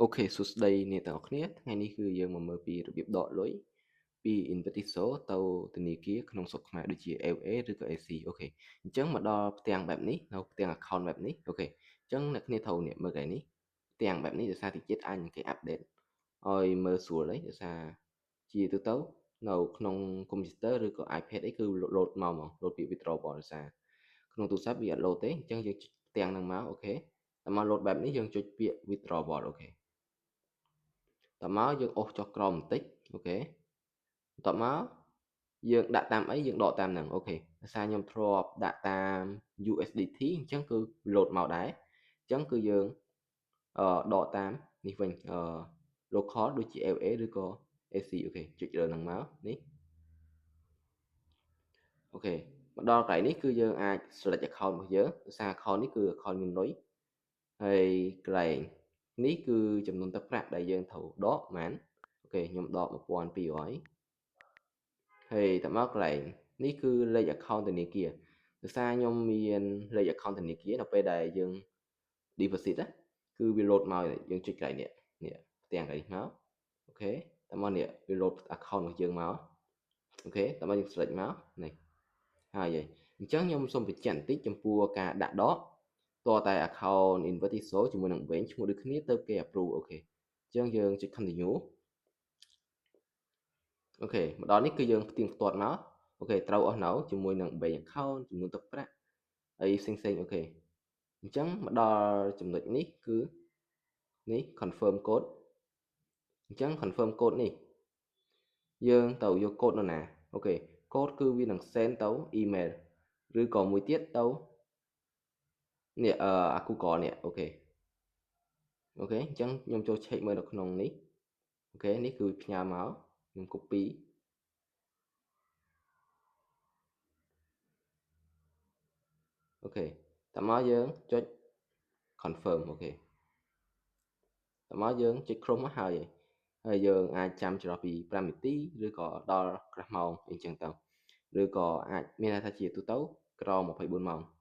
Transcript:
OK សួស្តីអ្នកទាំងអស់គ្នាថ្ងៃនេះគឺយើងមកមើលពីរបៀបដកលុយពី Investizo ទៅធនាគារក្នុងស្រុកខ្មែរដូចជា ABA ឬក៏ AC OK អញ្ចឹងមកដល់ផ្ទាំងបែបនេះនៅផ្ទាំង account បែបនេះ OK អញ្ចឹងអ្នកគ្នាត្រូវនេះមើលកន្លែងនេះផ្ទាំងបែបនេះដោយសារតិចទៀតអាចនឹងគេ update ឲ្យមើលស្រួលហើយដោយសារជាទូទៅនៅក្នុង computer ឬក៏ iPad អីគឺ load មកហ្មង load ពី withdrawal ដោយសារក្នុងទូរស័ព្ទវាអត់ load ទេអញ្ចឹងយើងចុចផ្ទាំងហ្នឹងមក OK តែមក load បែបនេះយើងចុចពាក្យ withdrawal OK តមកយើងអូសចុះក្រោមបន្តិច OK បន្ទាប់មកយើងដាក់តាមអីយើងដកតាមហ្នឹង OK ដោយសារខ្ញុំធ្លាប់ដាក់តាម USDT អញ្ចឹងគឺ load មកដែរអញ្ចឹងគឺយើងអឺដកតាមនេះវិញអឺ local ដូចជា ABA ឬក៏ AC OK ចុចលើហ្នឹងមកនេះ OK មកដល់កន្លែងនេះគឺយើងអាច select account របស់យើងដោយសារ account នេះគឺ account មានលុយហើយកន្លែងនេះគឺចំនួនទឹកប្រាក់ដែលយើងត្រូវដកប៉ុន្មាន OK ខ្ញុំដក1200ហើយតមកកន្លែងនេះគឺលេខ account ធនាគារដោយសារខ្ញុំមានលេខ account ធនាគារនៅពេលដែលយើង deposit ណាគឺវា load មកយើងចុចកន្លែងនេះនេះផ្ទាំងកន្លែងនេះមក OK តមកនេះវា load account របស់យើងមក OK តមកយើង select មកនេះហើយអញ្ចឹងខ្ញុំសូមបញ្ជាក់បន្តិចចំពោះការដាក់ដកតតែ account Investizo ជាមួយនឹង bank ឈ្មោះដូចគ្នាទៅគេ approve OK អញ្ចឹងយើងចុច continue OK មកដល់នេះគឺយើងផ្ទៀងផ្ទាត់មក OK ត្រូវអស់នៅជាមួយនឹង bank account ចំនួនទឹកប្រាក់អីផ្សេងផ្សេង OK អញ្ចឹងមកដល់ចំណុចនេះគឺនេះ confirm code អញ្ចឹង confirm code នេះយើងទៅយកកូដនៅណា OK កូដគឺវានឹង send ទៅ email ឬក៏មួយទៀតទៅនេះអឺអា Google នេះ OK OK អញ្ចឹងខ្ញុំចូល check មើលនៅក្នុងនេះ OK នេះគឺផ្ញើមកខ្ញុំ copy OK តមកយើងចុច confirm OK តមកយើងចុច close មកហើយហើយយើងអាចចាំចន្លោះពី5នាទីឬក៏ដល់កន្លះម៉ោងអីចឹងទៅឬក៏អាចមានន័យថាជាទូទៅក្រោម24ម៉ោង។